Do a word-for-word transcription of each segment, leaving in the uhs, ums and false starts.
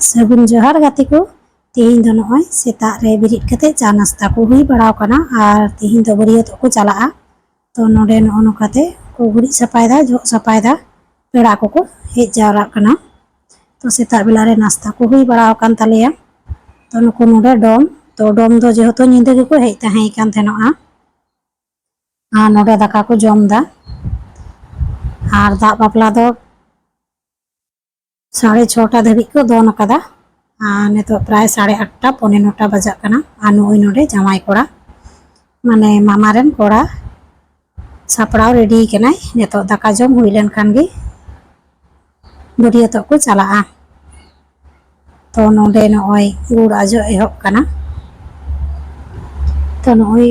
ᱥᱟᱹᱜᱩᱱ ᱡᱚᱦᱟᱨ ᱜᱟᱛᱮ ᱠᱚ᱾ ᱛᱮᱦᱮᱧ ᱫᱚ ᱱᱚᱜᱼᱚᱭ ᱥᱮᱛᱟᱜ ᱨᱮ ᱵᱮᱨᱮᱫ ᱠᱟᱛᱮ ᱪᱟ ᱱᱟᱥᱛᱟ ᱠᱚ ᱦᱩᱭ ᱵᱟᱲᱟᱣ ᱠᱟᱱᱟ ᱟᱨ ᱛᱮᱦᱮᱧ ᱫᱚ ᱵᱟᱹᱨᱭᱟᱹᱛᱚᱜ ᱠᱚ ᱪᱟᱞᱟᱜᱼᱟ᱾ ᱛᱚ ᱱᱚᱰᱮ ᱱᱚᱜᱼᱚ ᱱᱚᱝᱠᱟᱛᱮ ᱠᱚ ᱜᱩᱨᱤᱡ ᱥᱟᱯᱷᱟᱭᱮᱫᱟ, ᱡᱚᱜ ᱥᱟᱯᱷᱟᱭᱮᱫᱟ, ᱯᱮᱲᱟ ᱠᱚᱠᱚ ᱦᱮᱡ ᱡᱟᱣᱨᱟᱜ ᱠᱟᱱᱟ᱾ ᱛᱚ ᱥᱮᱛᱟᱜ ᱵᱮᱞᱟ ᱨᱮ ᱱᱟᱥᱛᱟ ᱠᱚ ᱦᱩᱭ ᱵᱟᱲᱟᱣ ᱟᱠᱟᱱ ᱛᱟᱞᱮᱭᱟ᱾ ᱛᱚ ᱱᱩᱠᱩ ᱱᱚᱰᱮ ᱰᱚᱢ, ᱛᱚ ᱰᱚᱢ ᱫᱚ ᱡᱮᱦᱮᱛᱩ ᱧᱤᱫᱟᱹ ᱜᱮᱠᱚ ᱦᱮᱡ ᱛᱟᱦᱮᱸ ᱠᱟᱱ ᱛᱟᱦᱮᱱᱚᱜᱼᱟ, ᱟᱨ ᱱᱚᱰᱮ ᱫᱟᱠᱟ ᱠᱚ ᱡᱚᱢ ᱮᱫᱟ᱾ ᱟᱨ ᱫᱟᱜ ᱵᱟᱯᱞᱟ ᱫᱚ ᱥᱟᱲᱮ ᱪᱷᱚᱴᱟ ᱫᱷᱟᱹᱵᱤᱡ ᱠᱚ ᱫᱚᱱ ᱟᱠᱟᱫᱟ᱾ ᱟᱨ ᱱᱤᱛᱚᱜ ᱯᱨᱟᱭ ᱥᱟᱲᱮ ᱟᱴᱴᱟ, ᱯᱚᱱᱮ ᱱᱚᱴᱟ ᱵᱟᱡᱟᱜ ᱠᱟᱱᱟ᱾ ᱟᱨ ᱱᱩᱜᱼᱩᱭ ᱱᱚᱰᱮ ᱡᱟᱶᱟᱭ ᱠᱚᱲᱟ, ᱢᱟᱱᱮ ᱢᱟᱢᱟ ᱨᱮᱱ ᱠᱚᱲᱟ, ᱥᱟᱯᱲᱟᱣ ᱨᱮᱰᱤ ᱠᱟᱱᱟᱭ᱾ ᱱᱤᱛᱚᱜ ᱫᱟᱠᱟ ᱡᱚᱢ ᱦᱩᱭ ᱞᱮᱱᱠᱷᱟᱱ ᱜᱮ ᱵᱟᱹᱨᱭᱟᱹᱛᱚᱜ ᱠᱚ ᱪᱟᱞᱟᱜᱼᱟ᱾ ᱛᱚ ᱱᱚᱰᱮ ᱱᱚᱜᱼᱚᱭ ᱜᱩᱲ ᱟᱡᱚ ᱮᱦᱚᱵ ᱠᱟᱱᱟ᱾ ᱛᱚ ᱱᱚᱜᱼᱚᱭ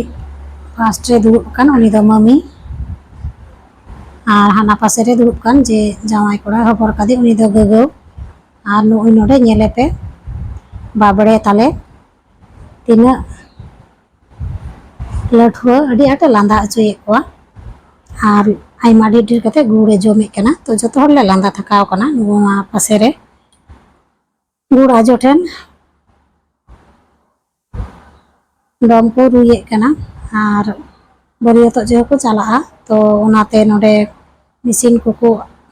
ᱯᱷᱟᱥᱴ ᱨᱮ ᱫᱩᱲᱩᱵ ᱟᱠᱟᱱ ᱩᱱᱤ ᱫᱚ ᱢᱟᱹᱢᱤ, ᱟᱨ ᱦᱟᱱᱟ ᱯᱟᱥᱮ ᱨᱮ ᱫᱩᱲᱩᱵ ᱠᱟᱱ ᱡᱮ ᱡᱟᱶᱟᱭ ᱠᱚᱲᱟ ᱦᱚᱵᱚᱨ ᱠᱟᱫᱮ ᱩᱱᱤ ᱫᱚ ᱜᱚᱜᱚ᱾ ᱟᱨ ᱱᱩᱜᱼᱩᱭ ᱱᱚᱰᱮ ᱧᱮᱞᱮ ᱯᱮ, ᱵᱟᱵᱲᱮ ᱛᱟᱞᱮ ᱛᱤᱱᱟᱹᱜ ᱞᱟᱹᱴᱷᱩᱣᱟᱹ, ᱟᱹᱰᱤ ᱟᱸᱴᱮ ᱞᱟᱸᱫᱟ ᱦᱚᱪᱚᱭᱮᱫ ᱠᱚᱣᱟ᱾ ᱟᱨ ᱟᱭᱢᱟ ᱰᱷᱮᱨ ᱰᱷᱮᱨ ᱠᱟᱛᱮ ᱜᱩᱲ ᱮ ᱡᱚᱢᱮᱫ ᱠᱟᱱᱟ᱾ ᱛᱚ ᱡᱚᱛᱚ ᱦᱚᱲ ᱞᱮ ᱞᱟᱸᱫᱟ ᱛᱷᱟᱠᱟᱣ ᱠᱟᱱᱟ ᱱᱚᱣᱟ ᱯᱟᱥᱮ ᱨᱮ ᱜᱩᱲ ᱟᱡᱚ ᱴᱷᱮᱱ᱾ ᱰᱚᱢ ᱠᱚ ᱨᱩᱭᱮᱫ ᱠᱟᱱᱟ ᱟᱨ ᱵᱟᱹᱨᱭᱟᱹᱛᱚᱜ ᱡᱚᱠᱷᱚᱱ ᱠᱚ ᱪᱟᱞᱟᱜᱼᱟ, ᱛᱚ ᱚᱱᱟᱛᱮ ᱱᱚᱰᱮ ᱢᱮᱥᱤᱱ ᱠᱚᱠᱚ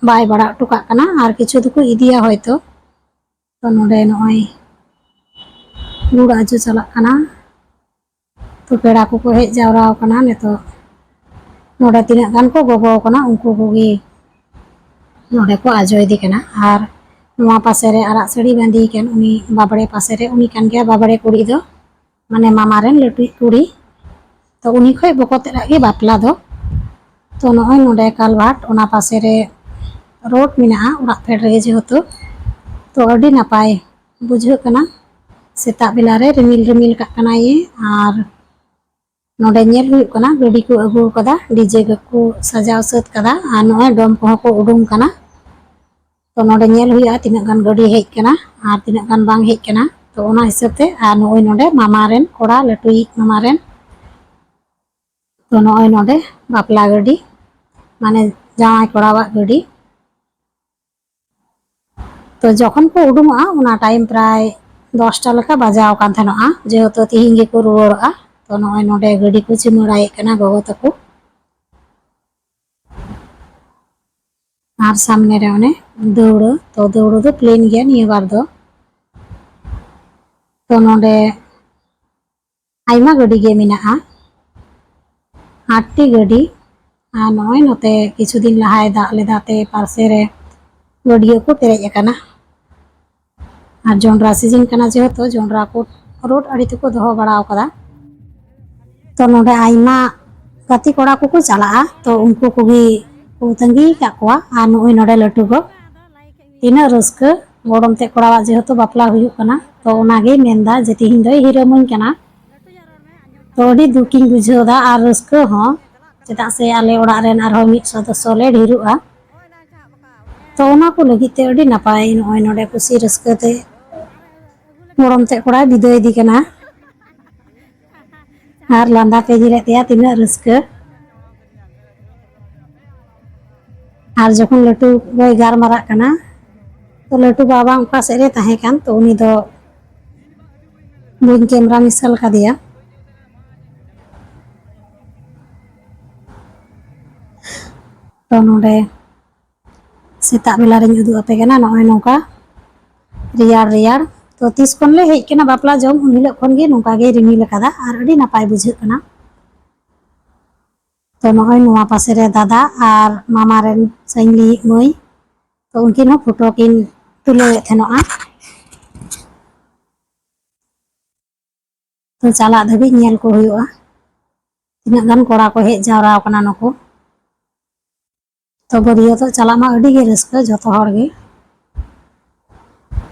ᱵᱟᱭ ᱵᱟᱲᱟ ᱦᱚᱴᱚ ᱠᱟᱜ ᱠᱟᱱᱟ ᱟᱨ ᱠᱤᱪᱷᱩ ᱫᱚᱠᱚ ᱤᱫᱤᱭᱟ ᱦᱚᱭᱛᱚ᱾ ᱛᱚ ᱱᱚᱰᱮ ᱱᱚᱜᱼᱚᱭ ᱜᱩᱲ ᱟᱡᱚ ᱪᱟᱞᱟᱜ ᱠᱟᱱᱟ᱾ ᱛᱚ ᱯᱮᱲᱟ ᱠᱚᱠᱚ ᱦᱮᱡ ᱡᱟᱣᱨᱟ ᱟᱠᱟᱱᱟ ᱱᱤᱛᱚᱜ᱾ ᱱᱚᱰᱮ ᱛᱤᱱᱟᱹᱜ ᱜᱟᱱ ᱠᱚ ᱜᱚᱜᱚ ᱟᱠᱟᱱᱟ ᱩᱱᱠᱩ ᱠᱚᱜᱮ ᱱᱚᱰᱮ ᱠᱚ ᱟᱡᱚᱭᱮᱫᱮ ᱠᱟᱱᱟ᱾ ᱟᱨ ᱱᱚᱣᱟ ᱯᱟᱥᱮ ᱨᱮ ᱟᱨᱟᱜ ᱥᱟᱹᱲᱤ ᱵᱟᱸᱫᱮ ᱠᱟᱱ ᱩᱱᱤ ᱵᱟᱵᱲᱮ ᱯᱟᱥᱮ ᱨᱮ, ᱩᱱᱤ ᱠᱟᱱ ᱜᱮᱭᱟ ᱵᱟᱵᱲᱮ ᱠᱩᱲᱤ ᱫᱚ, ᱢᱟᱱᱮ ᱢᱟᱢᱟ ᱨᱮᱱ ᱞᱟᱹᱴᱩᱭᱤᱡ ᱠᱩᱲᱤ᱾ ᱛᱚ ᱩᱱᱤ ᱠᱷᱚᱡ ᱵᱚᱠᱚᱛ ᱮᱨᱟᱜ ᱜᱮ ᱵᱟᱯᱞᱟ ᱫᱚ᱾ ᱛᱚ ᱱᱚᱜᱼᱚᱭ ᱱᱚᱰᱮ ᱠᱟᱞᱵᱷᱟᱴ, ᱚᱱᱟ ᱯᱟᱥᱮ ᱨᱮ ᱨᱳᱰ ᱢᱮᱱᱟᱜᱼᱟ ᱚᱲᱟᱜ ᱯᱷᱮᱰ ᱨᱮᱜᱮ ᱡᱮᱦᱮᱛᱩ᱾ ᱛᱚ ᱟᱹᱰᱤ ᱱᱟᱯᱟᱭ ᱵᱩᱡᱷᱟᱹᱜ ᱠᱟᱱᱟ᱾ ᱥᱮᱛᱟᱜ ᱵᱮᱞᱟ ᱨᱮ ᱨᱤᱢᱤᱞ ᱨᱤᱢᱤᱞ ᱠᱟᱜ ᱠᱟᱱᱟᱭ᱾ ᱟᱨ ᱱᱚᱰᱮ ᱧᱮᱞ ᱦᱩᱭᱩᱜ ᱠᱟᱱᱟ ᱜᱟᱹᱰᱤ ᱠᱚ ᱟᱹᱜᱩ ᱟᱠᱟᱫᱟ, ᱰᱤᱡᱮ ᱠᱚᱠᱚ ᱥᱟᱡᱟᱣ ᱥᱟᱹᱛ ᱠᱟᱫᱟ᱾ ᱟᱨ ᱱᱚᱜᱼᱚᱭ ᱰᱚᱢ ᱠᱚᱦᱚᱸ ᱠᱚ ᱩᱰᱩᱝ ᱠᱟᱱᱟ᱾ ᱛᱚ ᱱᱚᱰᱮ ᱧᱮᱞ ᱦᱩᱭᱩᱜᱼᱟ ᱛᱤᱱᱟᱹᱜ ᱜᱟᱱ ᱜᱟᱹᱰᱤ ᱦᱮᱡ ᱠᱟᱱᱟ ᱟᱨ ᱛᱤᱱᱟᱹᱜ ᱜᱟᱱ ᱵᱟᱝ ᱦᱮᱡ ᱠᱟᱱᱟ᱾ ᱛᱚ ᱚᱱᱟ ᱦᱤᱥᱟᱹᱵ ᱛᱮ, ᱟᱨ ᱱᱚᱜᱼᱚᱭ ᱱᱚᱰᱮ ᱢᱟᱢᱟ ᱨᱮᱱ ᱠᱚᱲᱟ, ᱞᱟᱹᱴᱩᱭᱤᱡ ᱢᱟᱢᱟ ᱨᱮᱱ, ᱛᱚ ᱱᱚᱜᱼᱚᱭ ᱱᱚᱰᱮ ᱵᱟᱯᱞᱟ ᱜᱟᱹᱰᱤ, ᱢᱟᱱᱮ ᱡᱟᱶᱟᱭ ᱠᱚᱲᱟᱣᱟᱜ ᱜᱟᱹᱰᱤ᱾ ᱛᱚ ᱡᱚᱠᱷᱚᱱ ᱠᱚ ᱩᱰᱩᱝᱚᱜᱼᱟ, ᱚᱱᱟ ᱴᱟᱭᱤᱢ ᱯᱨᱟᱭ ᱫᱚᱥᱴᱟ ᱞᱮᱠᱟ ᱵᱟᱡᱟᱣ ᱟᱠᱟᱱ ᱛᱟᱦᱮᱱᱚᱜᱼᱟ, ᱡᱮᱦᱮᱛᱩ ᱛᱤᱦᱤᱧ ᱜᱮᱠᱚ ᱨᱩᱣᱟᱹᱲᱚᱜᱼᱟ᱾ ᱛᱚ ᱱᱚᱜᱼᱚᱭ ᱱᱚᱰᱮ ᱜᱟᱹᱰᱤ ᱠᱚ ᱪᱩᱢᱟᱹᱲᱟᱭᱮᱫ ᱠᱟᱱᱟ ᱜᱚᱜᱚ ᱛᱟᱠᱚ᱾ ᱟᱨ ᱥᱟᱢᱱᱮ ᱨᱮ ᱚᱱᱮ ᱫᱟᱹᱣᱲᱟᱹ, ᱛᱚ ᱫᱟᱹᱣᱲᱟᱹ ᱫᱚ ᱯᱞᱮᱱ ᱜᱮᱭᱟ ᱱᱤᱭᱟᱹ ᱵᱟᱨ ᱫᱚ᱾ ᱛᱚ ᱱᱚᱰᱮ ᱟᱭᱢᱟ ᱜᱟᱹᱰᱤ ᱜᱮ ᱢᱮᱱᱟᱜᱼᱟ, ᱟᱴᱴᱤ ᱜᱟᱹᱰᱤ᱾ ᱟᱨ ᱱᱚᱜᱼᱚᱭ ᱱᱚᱛᱮ ᱠᱤᱪᱷᱩ ᱫᱤᱱ ᱞᱟᱦᱟᱭ ᱫᱟᱜ ᱞᱮᱫᱟ ᱛᱮ ᱯᱟᱨᱥᱮ ᱨᱮ ᱜᱟᱹᱰᱭᱟᱹ ᱠᱚ ᱯᱮᱨᱮᱡ ᱟᱠᱟᱱᱟ᱾ ᱟᱨ ᱡᱚᱱᱰᱨᱟ ᱥᱤᱡᱤᱱ ᱠᱟᱱᱟ, ᱡᱮᱦᱮᱛᱩ ᱡᱚᱱᱰᱨᱟ ᱠᱚ ᱨᱳᱰ ᱟᱲᱮ ᱛᱮᱠᱚ ᱫᱚᱦᱚ ᱵᱟᱲᱟ ᱟᱠᱟᱫᱟ᱾ ᱛᱚ ᱱᱚᱰᱮ ᱟᱭᱢᱟ ᱜᱟᱛᱮ ᱠᱚᱲᱟ ᱠᱚᱠᱚ ᱪᱟᱞᱟᱜᱼᱟ, ᱛᱚ ᱩᱱᱠᱩ ᱠᱚᱜᱮ ᱠᱚ ᱛᱟᱺᱜᱤ ᱟᱠᱟᱫ ᱠᱚᱣᱟ᱾ ᱟᱨ ᱱᱚᱜᱼᱚᱭ ᱱᱚᱰᱮ ᱞᱟᱹᱴᱩ ᱜᱚ, ᱛᱤᱱᱟᱹᱜ ᱨᱟᱹᱥᱠᱟᱹ, ᱜᱚᱲᱚᱢ ᱛᱮᱫ ᱠᱚᱲᱟᱣᱟᱜ ᱡᱮᱦᱮᱛᱩ ᱵᱟᱯᱞᱟ ᱦᱩᱭᱩᱜ ᱠᱟᱱᱟ, ᱛᱚ ᱚᱱᱟᱜᱮ ᱢᱮᱱᱫᱟ ᱡᱮ ᱛᱤᱦᱤᱧ ᱫᱚᱭ ᱦᱤᱨᱟᱹᱢᱟᱹᱧ ᱠᱟᱱᱟ᱾ ᱛᱚ ᱟᱹᱰᱤ ᱫᱩᱠᱤᱧ ᱵᱩᱡᱷᱟᱹᱣ ᱮᱫᱟ ᱟᱨ ᱨᱟᱹᱥᱠᱟᱹ ᱦᱚᱸ, ᱪᱮᱫᱟᱜ ᱥᱮ ᱟᱞᱮ ᱚᱲᱟᱜ ᱨᱮᱱ ᱟᱨᱦᱚᱸ ᱢᱤᱫ ᱥᱚᱫᱚᱥᱥᱚ ᱞᱮ ᱰᱷᱮᱨᱚᱜᱼᱟ᱾ ᱛᱚ ᱚᱱᱟ ᱠᱚ ᱞᱟᱹᱜᱤᱫ ᱛᱮ ᱟᱹᱰᱤ ᱱᱟᱯᱟᱭ, ᱱᱚᱜᱼᱚᱭ ᱱᱚᱰᱮ ᱠᱩᱥᱤ ᱨᱟᱹᱥᱠᱟᱹ ᱛᱮ ᱜᱚᱲᱚᱢ ᱛᱮᱫ ᱠᱚᱲᱟᱭ ᱵᱤᱫᱟᱹᱭ ᱤᱫᱤ ᱠᱟᱱᱟ᱾ ᱟᱨ ᱞᱟᱸᱫᱟ ᱯᱮ ᱧᱮᱞᱮᱫ ᱛᱮᱭᱟ ᱛᱤᱱᱟᱹᱜ ᱨᱟᱹᱥᱠᱟᱹ᱾ ᱟᱨ ᱡᱚᱠᱷᱚᱱ ᱞᱟᱹᱴᱩ ᱜᱚᱭ ᱜᱟᱨᱢᱟᱨᱟᱜ ᱠᱟᱱᱟ, ᱛᱚ ᱞᱟᱹᱴᱩ ᱵᱟᱵᱟ ᱚᱠᱟ ᱥᱮᱫ ᱨᱮ ᱛᱟᱦᱮᱸ ᱠᱟᱱ, ᱛᱚ ᱩᱱᱤ ᱫᱚ ᱵᱟᱹᱧ ᱠᱮᱢᱨᱟ ᱢᱮᱥᱟᱞ ᱠᱟᱫᱮᱭᱟ᱾ ᱛᱚ ᱱᱚᱰᱮ ᱥᱮᱛᱟᱜ ᱵᱮᱞᱟ ᱨᱤᱧ ᱩᱫᱩᱜ ᱟᱯᱮ ᱠᱟᱱᱟ, ᱱᱚᱜᱼᱚᱭ ᱱᱚᱝᱠᱟ ᱨᱮᱭᱟᱲ ᱨᱮᱭᱟᱲ᱾ ᱛᱚ ᱛᱤᱥ ᱠᱷᱚᱱ ᱞᱮ ᱦᱮᱡ ᱠᱟᱱᱟ ᱵᱟᱯᱞᱟ ᱡᱚᱢ, ᱩᱱ ᱦᱤᱞᱳᱜ ᱠᱷᱚᱱ ᱜᱮ ᱱᱚᱝᱠᱟ ᱜᱮ ᱨᱤᱢᱤᱞ ᱟᱠᱟᱫᱟ ᱟᱨ ᱟᱹᱰᱤ ᱱᱟᱯᱟᱭ ᱵᱩᱡᱷᱟᱹᱜ ᱠᱟᱱᱟ᱾ ᱛᱚ ᱱᱚᱜᱼᱚᱭ ᱱᱚᱣᱟ ᱯᱟᱥᱮ ᱨᱮ ᱫᱟᱫᱟ ᱟᱨ ᱢᱟᱢᱟ ᱨᱮᱱ ᱥᱟᱹᱧᱞᱤᱭᱤᱡ ᱢᱟᱹᱭ, ᱛᱚ ᱩᱱᱠᱤᱱ ᱦᱚᱸ ᱯᱷᱳᱴᱳ ᱠᱤᱱ ᱛᱩᱞᱟᱹᱣᱮᱫ ᱛᱟᱦᱮᱱᱚᱜᱼᱟ᱾ ᱛᱚ ᱪᱟᱞᱟᱜ ᱫᱷᱟᱹᱵᱤᱡ ᱧᱮᱞ ᱠᱚ ᱦᱩᱭᱩᱜᱼᱟ, ᱛᱤᱱᱟᱹᱜ ᱜᱟᱱ ᱠᱚᱲᱟ ᱠᱚ ᱦᱮᱡ ᱡᱟᱣᱨᱟ ᱟᱠᱟᱱᱟ ᱱᱩᱠᱩ᱾ ᱛᱚ ᱵᱟᱹᱨᱭᱟᱹᱛᱚᱜ ᱪᱟᱞᱟᱜ ᱢᱟ ᱟᱹᱰᱤ ᱜᱮ ᱨᱟᱹᱥᱠᱟᱹ ᱡᱚᱛᱚ ᱦᱚᱲ ᱜᱮ᱾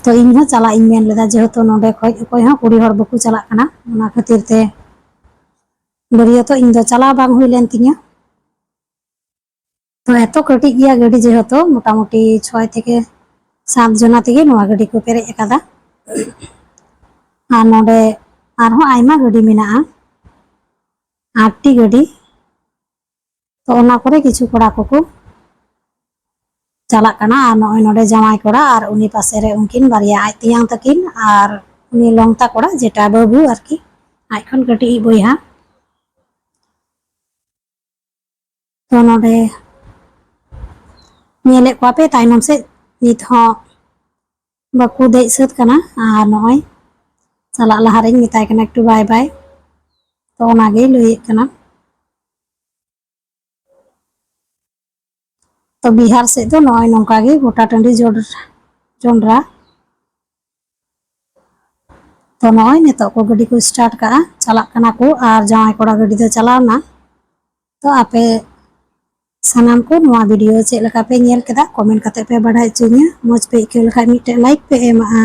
ᱛᱚ ᱤᱧ ᱦᱚᱸ ᱪᱟᱞᱟᱜ ᱤᱧ ᱢᱮᱱ ᱞᱮᱫᱟ, ᱡᱮᱦᱮᱛᱩ ᱱᱚᱰᱮ ᱠᱷᱚᱡ ᱚᱠᱚᱭ ᱦᱚᱸ ᱠᱩᱲᱤ ᱦᱚᱲ ᱵᱟᱠᱚ ᱪᱟᱞᱟᱜ ᱠᱟᱱᱟ, ᱚᱱᱟ ᱠᱷᱟᱹᱛᱤᱨ ᱛᱮ ᱵᱟᱹᱨᱭᱟᱹᱛᱚᱜ ᱤᱧ ᱫᱚ ᱪᱟᱞᱟᱣ ᱵᱟᱝ ᱦᱩᱭ ᱞᱮᱱ ᱛᱤᱧᱟᱹ᱾ ᱛᱚ ᱮᱛᱚ ᱠᱟᱹᱴᱤᱡ ᱜᱮᱭᱟ ᱜᱟᱹᱰᱤ, ᱡᱮᱦᱮᱛᱩ ᱢᱚᱴᱟᱢᱩᱴᱤ ᱪᱷᱚᱭ ᱛᱷᱮᱠᱮ ᱥᱟᱛ ᱡᱚᱱᱟ ᱛᱮᱜᱮ ᱱᱚᱣᱟ ᱜᱟᱹᱰᱤ ᱠᱚ ᱯᱮᱨᱮᱡ ᱟᱠᱟᱫᱟ᱾ ᱟᱨ ᱱᱚᱰᱮ ᱟᱨᱦᱚᱸ ᱟᱭᱢᱟ ᱜᱟᱹᱰᱤ ᱢᱮᱱᱟᱜᱼᱟ, ᱟᱴᱴᱤ ᱜᱟᱹᱰᱤ᱾ ᱛᱚ ᱚᱱᱟ ᱠᱚᱨᱮ ᱠᱤᱪᱷᱩ ᱠᱚᱲᱟ ᱠᱚᱠᱚ ᱪᱟᱞᱟᱜ ᱠᱟᱱᱟ᱾ ᱟᱨ ᱱᱚᱜᱼᱚᱭ ᱱᱚᱰᱮ ᱡᱟᱶᱟᱭ ᱠᱚᱲᱟ ᱟᱨ ᱩᱱᱤ ᱯᱟᱥᱮ ᱨᱮ ᱩᱱᱠᱤᱱ ᱵᱟᱨᱭᱟ ᱟᱡ ᱛᱮᱭᱟᱝ ᱛᱟᱹᱠᱤᱱ ᱟᱨ ᱩᱱᱤ ᱞᱚᱝᱛᱟ ᱠᱚᱲᱟ, ᱡᱮᱴᱟ ᱵᱟᱹᱵᱩ ᱟᱨᱠᱤ, ᱟᱡ ᱠᱷᱚᱱ ᱠᱟᱹᱴᱤᱡ ᱤᱡ ᱵᱚᱭᱦᱟ᱾ ᱛᱚ ᱱᱚᱰᱮ ᱧᱮᱞᱮᱫ ᱠᱚᱣᱟ ᱯᱮ ᱛᱟᱭᱱᱚᱢ ᱥᱮᱫ ᱱᱤᱛ ᱦᱚᱸ ᱵᱟᱠᱚ ᱫᱮᱡ ᱥᱟᱹᱛ ᱠᱟᱱᱟ᱾ ᱟᱨ ᱱᱚᱜᱼᱚᱭ ᱪᱟᱞᱟᱜ ᱞᱟᱦᱟ ᱨᱮᱧ ᱢᱮᱛᱟᱭ ᱠᱟᱱᱟ ᱮᱠᱴᱩ ᱵᱟᱭ ᱵᱟᱭ, ᱛᱚ ᱚᱱᱟᱜᱮ ᱞᱟᱹᱭᱮᱫ ᱠᱟᱱᱟ᱾ ᱛᱚ ᱵᱤᱦᱟᱨ ᱥᱮᱫ ᱫᱚ ᱱᱚᱜᱼᱚᱭ ᱱᱚᱝᱠᱟ ᱜᱮ ᱜᱚᱴᱟ ᱴᱟᱺᱰᱤ ᱡᱚᱱ-, ᱡᱚᱱᱰᱨᱟ᱾ ᱛᱚ ᱱᱚᱜᱼᱚᱭ ᱱᱤᱛᱚᱜ ᱠᱚ ᱜᱟᱹᱰᱤ ᱠᱚ start ᱠᱟᱜᱼᱟ, ᱪᱟᱞᱟᱜ ᱠᱟᱱᱟ ᱠᱚ᱾ ᱟᱨ ᱡᱟᱶᱟᱭ ᱠᱚᱲᱟ ᱜᱟᱹᱰᱤ ᱫᱚ ᱪᱟᱞᱟᱣ ᱮᱱᱟ᱾ ᱛᱚ ᱟᱯᱮ ᱥᱟᱱᱟᱢ ᱠᱚ ᱱᱚᱣᱟ video ᱪᱮᱫ ᱞᱮᱠᱟ ᱯᱮ ᱧᱮᱞ ᱠᱮᱫᱟ, comment ᱠᱟᱛᱮ ᱯᱮ ᱵᱟᱲᱟᱭ ᱦᱚᱪᱚᱧᱟ᱾ ᱢᱚᱡᱽ ᱯᱮ ᱟᱹᱭᱠᱟᱹᱣ ᱞᱮᱠᱷᱟᱡ ᱢᱤᱫᱴᱮᱡ like ᱯᱮ ᱮᱢᱟᱜᱼᱟ᱾